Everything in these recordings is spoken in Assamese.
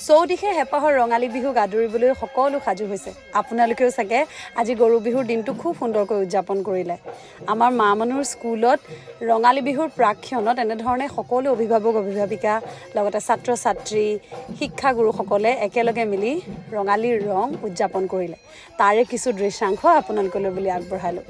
চৌদিশে হেঁপাহৰ ৰঙালী বিহুক আদৰিবলৈ সকলো সাজু হৈছে। আপোনালোকেও চাগে আজি গৰু বিহুৰ দিনটো খুব সুন্দৰকৈ উদযাপন কৰিলে। আমাৰ মা মানুৰ স্কুলত ৰঙালী বিহুৰ প্ৰাকক্ষণত এনেধৰণে সকলো অভিভাৱক অভিভাৱিকা, লগতে ছাত্ৰ ছাত্ৰী, শিক্ষাগুৰুসকলে একেলগে মিলি ৰঙালীৰ ৰং উদযাপন কৰিলে। তাৰে কিছু দৃশ্যাংশ আপোনালোকলৈ বুলি আগবঢ়ালোঁ।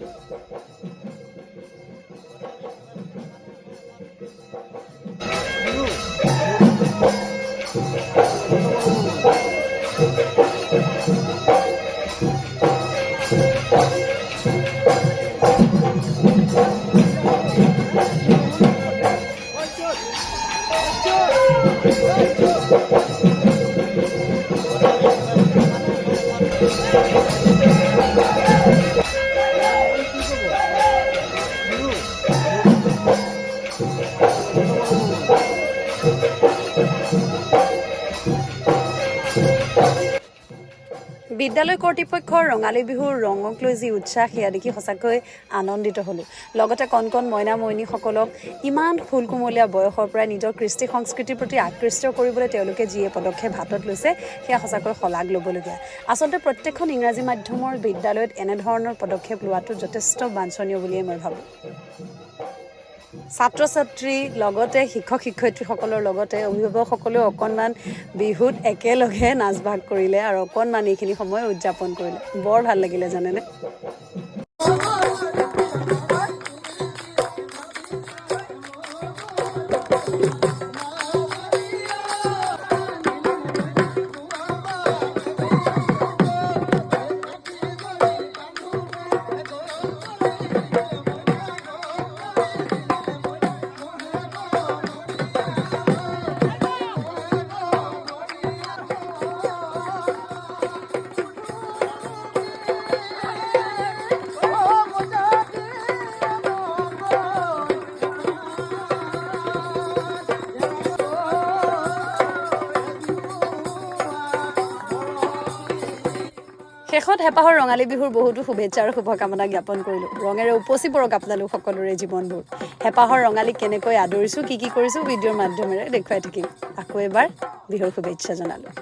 বিদ্যালয় কৰ্তৃপক্ষৰ ৰঙালী বিহুৰ ৰঙক লৈ যি উৎসাহ, সেয়া দেখি সঁচাকৈ আনন্দিত হ'লোঁ। লগতে কণ কণ মইনা মইনীসকলক ইমান ফুলকুমলীয়া বয়সৰ পৰাই নিজৰ কৃষ্টি সংস্কৃতিৰ প্ৰতি আকৃষ্ট কৰিবলৈ তেওঁলোকে যি এই পদক্ষেপ হাতত লৈছে, সেয়া সঁচাকৈ শলাগ ল'বলগীয়া। আচলতে প্ৰত্যেকখন ইংৰাজী মাধ্যমৰ বিদ্যালয়ত এনেধৰণৰ পদক্ষেপ লোৱাটো যথেষ্ট বাঞ্ছনীয় বুলিয়ে মই ভাবোঁ। ছাত্ৰ ছাত্ৰী, লগতে শিক্ষক শিক্ষয়িত্ৰীসকলৰ লগতে অভিভাৱকসকলেও অকণমান বিহুত একেলগে নাচ বাগ কৰিলে আৰু অকণমান এইখিনি সময় উদযাপন কৰিলে। বৰ ভাল লাগিলে, জানেনে? শেষত হেঁপাহৰ ৰঙালী বিহুৰ বহুতো শুভেচ্ছা আৰু শুভকামনা জ্ঞাপন কৰিলোঁ। ৰঙেৰে উপচি পৰক আপোনালোক সকলোৰে জীৱনবোৰ। হেঁপাহৰ ৰঙালী কেনেকৈ আদৰিছোঁ, কি কি কৰিছোঁ, ভিডিঅ'ৰ মাধ্যমেৰে দেখুৱাই থাকিম। আকৌ এবাৰ বিহুৰ শুভেচ্ছা জনালোঁ।